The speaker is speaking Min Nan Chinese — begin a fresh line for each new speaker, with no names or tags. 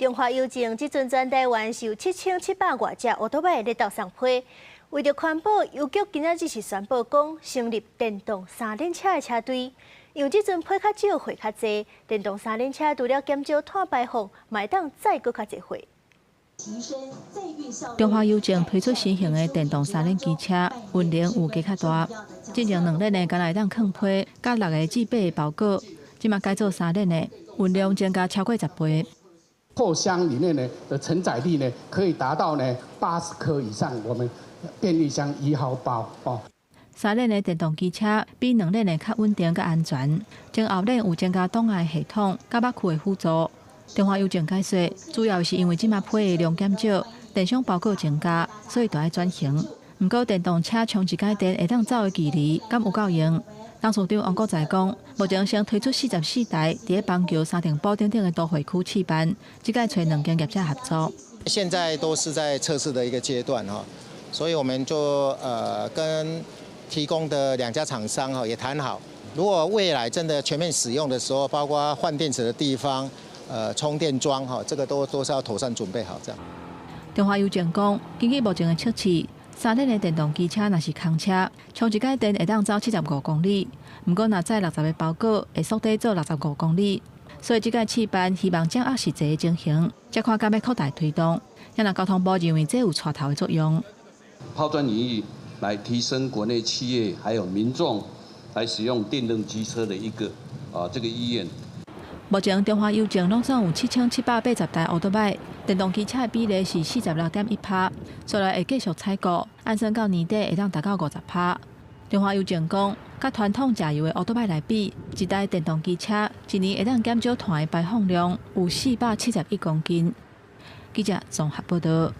中華郵政這陣全台灣是有7700外隻歐多擺咧鬥送批。為著環保，郵局今仔日是宣布講成立電動三輪車的車隊。因為這陣批較少，貨較濟，電動三輪車除了減少碳排放，嘛會當載閣較濟貨。
中華郵政推出新型的電動三輪機車，運能有加較大。之前兩輪的敢若會當囥批，佮6個至8個包裹，這馬改做三輪的，運量增加超過10倍。
後箱裡面呢的承載力呢，可以達到呢80顆以上，我們便利箱1號包哦。
三輪的電動機車比兩輪的較穩定、佮安全。前後輪有增加擋礙系統、佮北區的輔助。中華郵政解說，主要是因為這馬批的量減少，電商包裹增加，所以著愛轉型。毋過電動車充一擺電會當走的距離，敢有夠用？董事長王國才講，目前先推出44台，佇咧板橋、三重埔等等的都會區試辦，這擺揣兩間業者合作。
現在都是在測試的一個階段哈，所以我們就跟提供的兩家廠商哈也談好，如果未來真的全面使用的時候，包括換電池的地方、充電樁哈，這個都是要妥善準備好這樣。
中華郵政講，根據目前的測試，三輪的電動機車若是空車，充一擺電會當走75公里。毋過若載60個包裹，會縮短做65公里。所以這擺試辦希望掌握實際的情形，才看敢欲擴大推動。也若交通部認為這有帶頭的作用。
拋磚引玉，來提升國內企業還有民眾來使用電動機車的一個這個意願。
目前中華郵政攏總有7780台歐多擺，電動機車的比例是46.1%，將來會繼續採購，按算到年底會當達到50%。中華郵政講，佮傳統柴油的歐多擺來比，一台電動機車一年會當減少碳的排放量有471公斤。記者綜合報導。